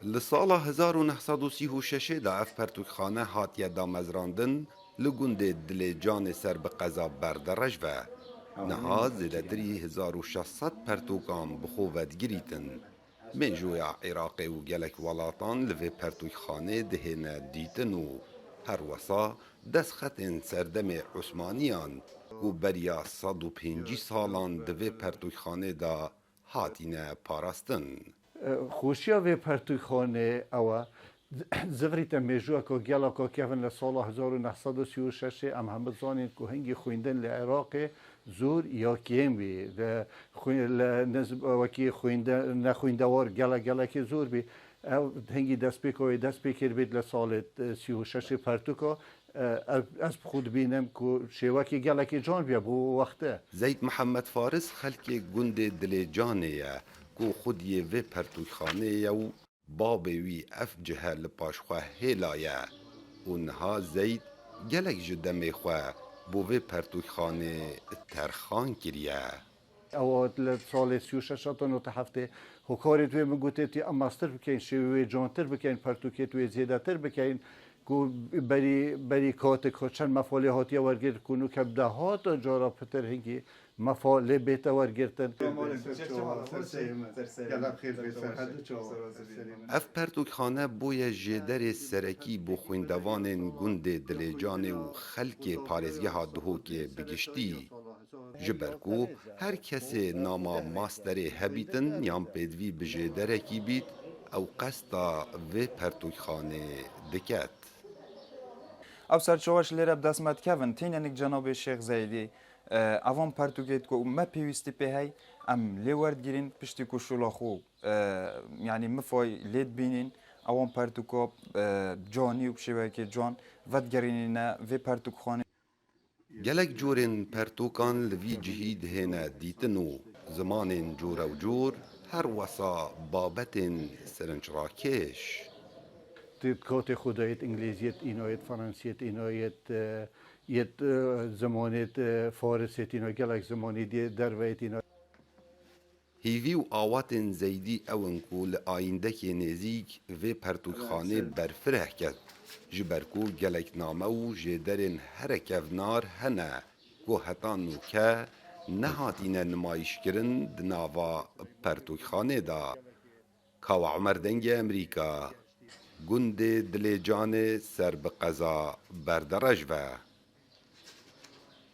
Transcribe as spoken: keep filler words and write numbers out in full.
Li sala hezar û neh sed û sî û şeş de ev pertûkxane hatiye damezrandin li gundê Dilêcanê ser bi qeza Berderej ve. Niha zêdetirî hezar û şeş sed pertûkan bi xwe vedigirîtin. Mêjoya Iraqê û gelek welatan li vê pertûkxanê dihêne dîtin û her wesa destxetên serdemê Osmaniyan ku beriya sed û pêncî salan di vê pertûkxanê de hatine parastin. Xweşiya vê pertûkxanê ew e, zivirîte mêjûyeka geleka kevin li sala hezar û neh sed û sî û şeş em hemû zanîn ku hingî xwîndin li Iraqê zor ya kêm bî. Li xwî-, li niz-, wekî xwînde-, nexwîndewar gelek gelekê zor bî. Ev hingî destpêka wê dest pê kir bît li salê, e, sî û şeş pertûka. E, ez, ez bi xwe dibînim ku şêwekî gelekî can bûye bo wexte. Zeyd Mihemed Faris xelkê gundê Dilêcanê ye ku xwediyê vê pertûkxanê ye û babê wî ev cihe li paş xwe hêlaye û niha Zeyd gelek ji demê xwe bo vê pertûkxanê terxan kiriye. Ew hat li salê sî û şeş heta nod û heftê hokarê wê min gotê, tî em mestir bikeyn, şêwê wê cantir bikeyn, pertûkê wê zêdetir bikeyn, ku berî, berî katik çend mefalê hatiye wergirt, ku nûke bi dehata cara pitir hingî mefalê bête wergirtin. Ev pertûkxane bûye jêderê serekî bo xwîndevanên gundê Dilêcanê û xelkê parêzgeha Duhokê bi giştî. Ji ber ku her kesê nama masterê hebîtin yan pêdivî bi jêderekî bît, ew qesta vê pertûkxanê diket. Ew serçawe ji lê re bi dest me dikevin, tênenik cenabê Şêx Zeydî, e, evan pertûkê ku me pêwîstî pê hey, em lê werdigirîn, piştî ku şûla xwe, e, yanî mifay lê dibînîn, ewan pertûka, e, canî û bi şêweyekê can vedigerînîne vê pertûkxanê. Gelek corên pertûkan li vî cihî dihêne dîtin û zimanên corew cor her wesa babetên serinçrakêş. Di kotê xwe de yêt Îngilîziyet îno yêt Fransiyet îno yêt, e, yêt, e, zimanêt, e, Farisêt îno gelek zimanî dê derveyêt îno. Hîvî û awatên Zeydî ew in ku li ayîndekê nêzîk vê pertûkxanê berfireh ket, ji ber ku gelek name û jêderên here kevnar hene ku heta nûke nehatîne nimayîşkirin di nava pertûkxanê de. Kawa Omer Dengê Emerîka, gundê Dilêcanê ser bi qeza Berderej ve.